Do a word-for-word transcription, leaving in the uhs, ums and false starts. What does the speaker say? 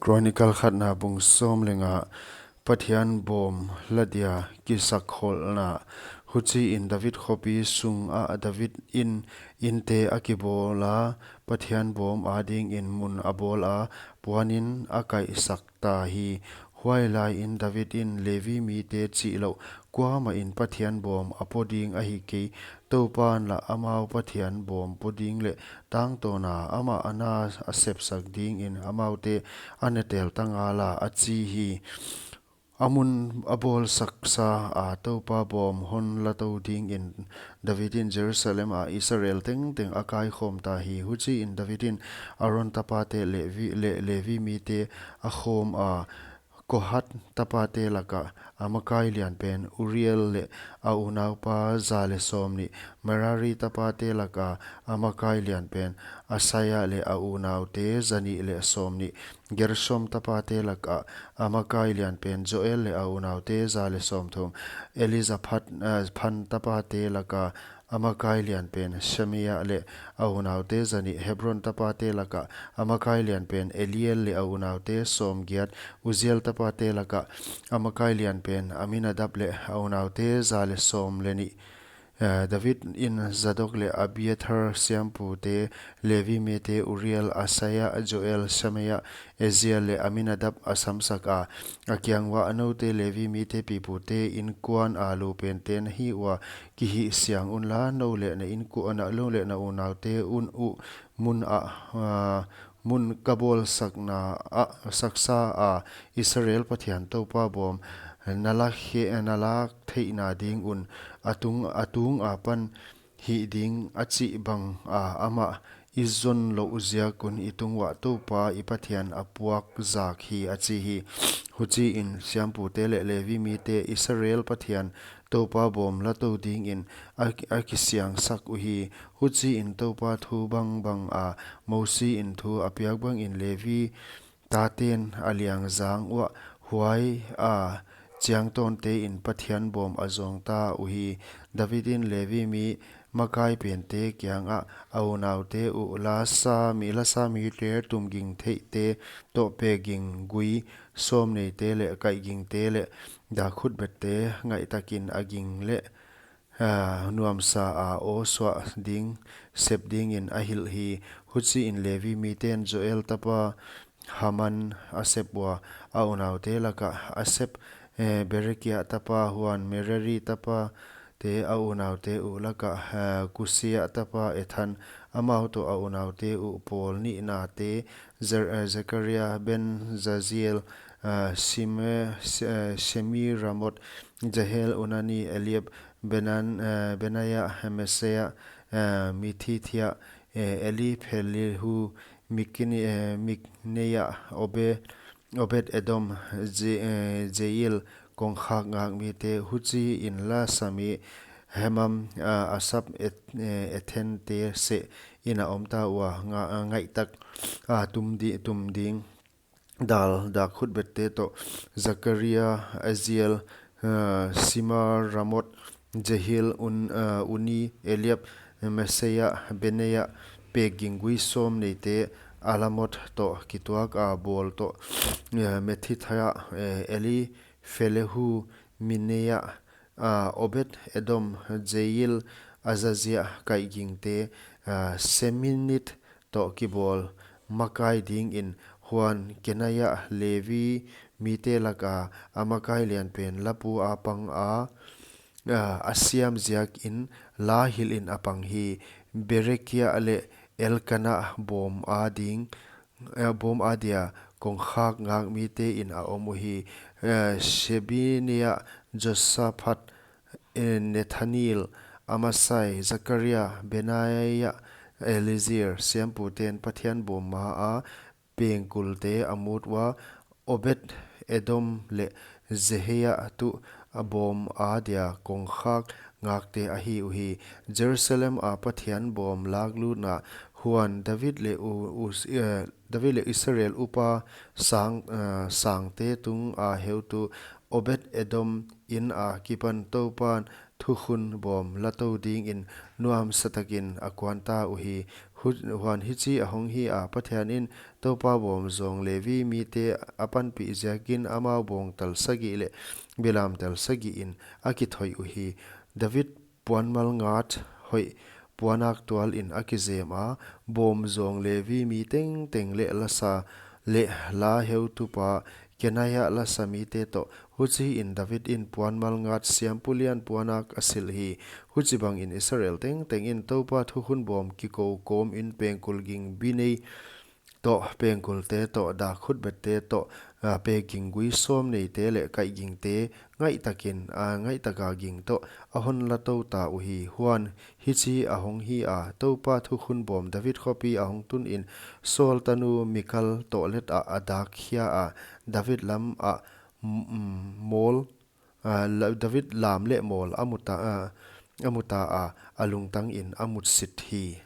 Chronicle khatna bung sawm leh nga. Pathian bawm la dia kisakkholhna. Huchiin David khopi sungah David in innte a kibawl a, Pathian bawm adingin mun a bawl a, puanin a kaihsak ta hi. Huailaiin David in Levi mite chihlouh kuamah in Pathian bawm a paw ding ahi kei. Toupan lah amau Pathian bawm paw ding leh tangtawn a amah a na a sepsak dingin amaute a na telta ngala, a chi hi. A mun a bawlsaksa a Toupa bawm hon la tou dingin David in Jerusalem a Israel tengteng a kaikhawm ta hi. Huchiin David in Aaron tapate Levi, leh Levi mite a khawm a, Kohat tapate lakah a makai lianpen Uriel leh a unaupa za leh sawmnih, Merari tapate lakah a makai lianpen Asaya leh a unaute zanih leh sawmnih, Gershom tapate lakah a makai lianpen Joel leh a unaute za leh sawmthum, Elizaphat, eh, phan tapate lakah a makai lianpen Shemaiah leh a unaute zanih, Hebron tapate lakah a makai lianpen Eliel leh a unaute sawmgiat, Uziel tapate lakah a makai lianpen Aminadab leh a unaute za leh sawm leh nih. Eh, David in Zadok leh Abiathar siampute, Levi mite Uriel, Asaya, Joel, Shemaiah, Eziel leh Aminadab a samsak a, a kiang uah, Noute Levi mite pipute inkuan a lupen ten hi ua, kihihsiang unla, nou leh na inkuan, nou leh na unaute un uh mun ah, ah, mun ka bawlsakna ah, saksa a Israel Pathian Toupa bawm na lak he, na lak theihna ding un, a tung, a tung apan hih ding a chih bang a amah i zon louh ziak un i tung uah Toupa i Pathian a puak zak hi, a chi hi. Huchiin siampute leh Levi mite Israel Pathian Toupa bawm la tou dingin a, a kisiangsak uhi. Huchiin Toupa thu bangbang a Mosi in thu a piak bangin Levi taten a liangzang uah huai a chiangtawnte in Pathian bawm a zawngta uhi. David in Levi mi makai pente kiangah a unaute uh, lasa mi, lasa mite, tumging theihte toh pekging gui sawm neite leh kaihgingte leh dak khutbette ngaihtakin a ging leh, ah, nuamsa a aw suah ding sep dingin a hilh hi. Huchiin Levi miten Joel tapa Hanan a sep ua, a unaute lakah Asaph, eh, Berekia tapa, huan Merari tapate a unaute uh lakah, eh, Kusia tapa Ethan, amau toh a unaute uh pawl nihnate, Zer-, eh, Zekaria, Ben Jaziel, eh, Sime-, Se-, eh, Shemiramot, Jehiel, Unani, Eliab, Benan-, eh, Benaya, Maseia, eh, Mattithia, eh, Eli, Pelehu, Mikni-, eh, Mikneia, Obe-, Obed Edom, Je-, eh, Jeiel, kongkhak ngak mite. Huchiin lasa mi Heman, ah, Asaph, Et-, eh, Ethan te seh in a omta ua, nga-, ah, ngaihtak, ah, tum di-, tum ding dal dak khutbette toh, Zekaria, Aziel, eh, Shemiramot, Jehiel, Un-, eh, Unni, Eliab, Maseia, Benaya, pekging gui sawm neite, Alamot toh kituak a bawl toh, eh, Mattithia, eh, Eli, Pelehu, Mikneia, ah, Obed Edom, Jeiel, Azazia, kaihgingte, ah, Sheminith toh kibawl makai dingin, huan Kenaia, Levi mite laka a makai lianpen lapu a pang a, ah, a siam ziakin la hilhin a pang hi. Berekia leh Elkana bawm a ding, eh, bawm a dia kongkhak ngak mite in a om uhi. Eh, Shebania, Josaphat, eh, Nethanel, Amasai, Zekaria, Benaia, Eliezer, siamputen Pathian bawm ma a pengkulte a mut ua, Obed Edom leh Jehiel tuh a bawm a dia kongkhak ngakte ahi uhi. Jerusalem a Pathian bawm laklutna, huan David leh u-, u-, eh, David leh Israel upa sang, eh, sangte tung a heutu Obed Edom in a kipan Toupan thukhun bawm la tou dingin nuamsa takin a kuan ta uhi. Hu-, huan hichi ahong hi a, Pathianin Toupa bawm zawng Levi mite a panpih ziakin amau bawngtal sagih leh belamtel sagihin a kithoih uhi. David puanmal ngat hoih puanak tualin a kizem a, bawm zawng Levi mi tengteng leh lasa leh la heutupa Kenaia lasa mite toh. Huchiin David in puanmal ngat siampu lian puanak a silh hi. Huchibangin Israel tengtengin Toupa thukhun bawm kikou kawmin pengkul ging bi nei toh, pengkulte toh, dak khutbette toh, a, pek ging gui sawm neite leh kaih gingte ngaihtakin, a, ngaihtaka ging toh a hon la tou ta uhi. Huan hichi ahong hi a, Toupa thukhun bawm David khopi ahong tunin Saul tanu Mikal toh let ah a dak khia a, David lam ah, mm, mm, mawl, a, la-, David lam leh mawl a mu ta, a, a mu ta a, a lungtangin a mutsit hi.